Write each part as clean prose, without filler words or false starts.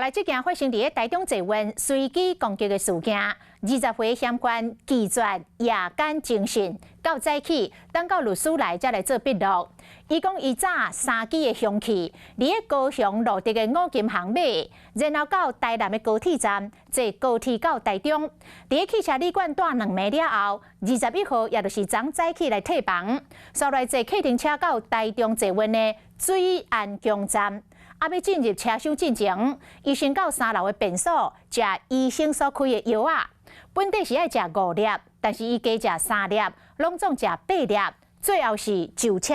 來這件發生佇台中捷運隨機攻擊的事件，20歲嫌犯拒絕夜間偵訊，到早起等到律師來才來做筆錄。伊講伊早三支的兇器，佇高雄路竹的五金行買，然後到台南的高鐵站坐高鐵到台中，佇汽車旅館蹛兩暝了後，21號也就是昨早起來退房，煞來坐客運車到台中捷運的水安宮站。啊！欲進入車廂進前，伊先到三樓的便所食醫生所開的藥仔。本底是愛食五粒，但是伊加食三粒，攏總食八粒，最後是上車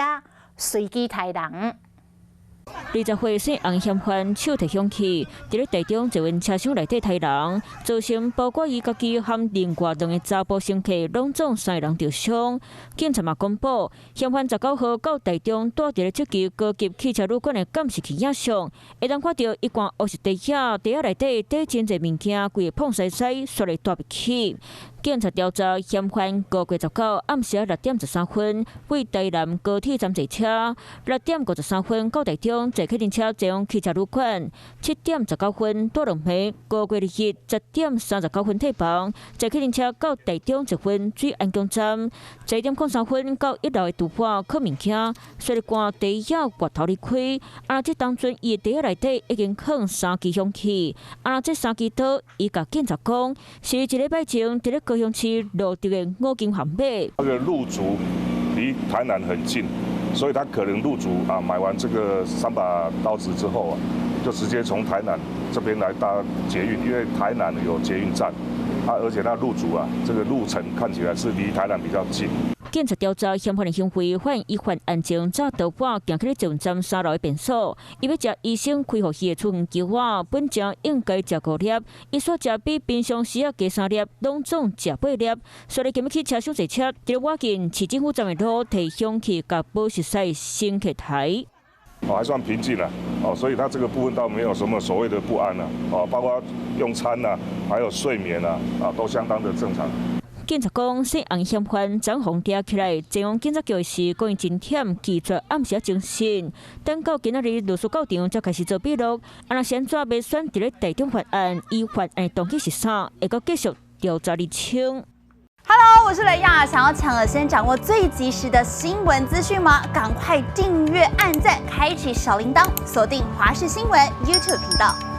隨機刣人。20歲姓洪嫌犯手提兇器，佇咧台中捷運車廂內底刣人，造成包括伊家己和另外兩个查埔乘客，攏總三个人著傷。警察嘛公布，嫌犯19號到台中蹛佇咧這間高級汽車旅館的監視器影像，會當看著伊掛烏色袋仔，袋仔內底底真濟物件，規个膨西西，煞來帶入去。警察調查，嫌犯5月19暗時6點13分，對台南高鐵站坐車，6點53分到台中坐客運車前往汽車旅館，7點19分蹛兩暝，5月2110點39分退房，坐客運車到台中捷運水安宮站，11點03分到一樓的廚房囥物件，煞來掛袋仔割頭離開。啊，這當陣伊的袋仔內底已經囥三支兇器，啊，這三支刀，伊共警察講，是一禮拜前佇咧高雄市路竹的五金行買。那個路竹離台南很近，所以他可能路竹啊買完這個三把刀子之後啊，就直接從台南這邊來搭捷運，因為台南有捷運站，啊，而且那路竹啊，這個路程看起來是離台南比較近。警察調查嫌犯的行為，發現伊犯案前早倒半行去咧捷運站三樓的便所，伊欲食醫生開予伊的處方藥仔，本來應該食五粒，伊煞食比平常時仔加三粒，攏總食八粒。煞來行欲去車廂坐車，佇咧倚近市政府站的路，提兇器共無熟似乘客刣。哦，還算平靜啦，哦，所以他這個部分倒沒有什麼所謂的不安啦，哦，包括用餐啊，還有睡眠啊，啊，都相當的正常。警察講，姓洪嫌犯昨予抓起來，前往警察局時，講伊真忝，拒絕暗時偵訊。等到今仔日律師到場，才開始做筆錄。啊，若是按怎欲選佇咧台中犯案，伊犯案動機是啥？會閣繼續調查釐清。 Hello，我是雷亞，想要搶先掌握最及時的新聞資訊嗎？趕快訂閱、按讚、開啟小鈴鐺，鎖定華視新聞 YouTube 頻道。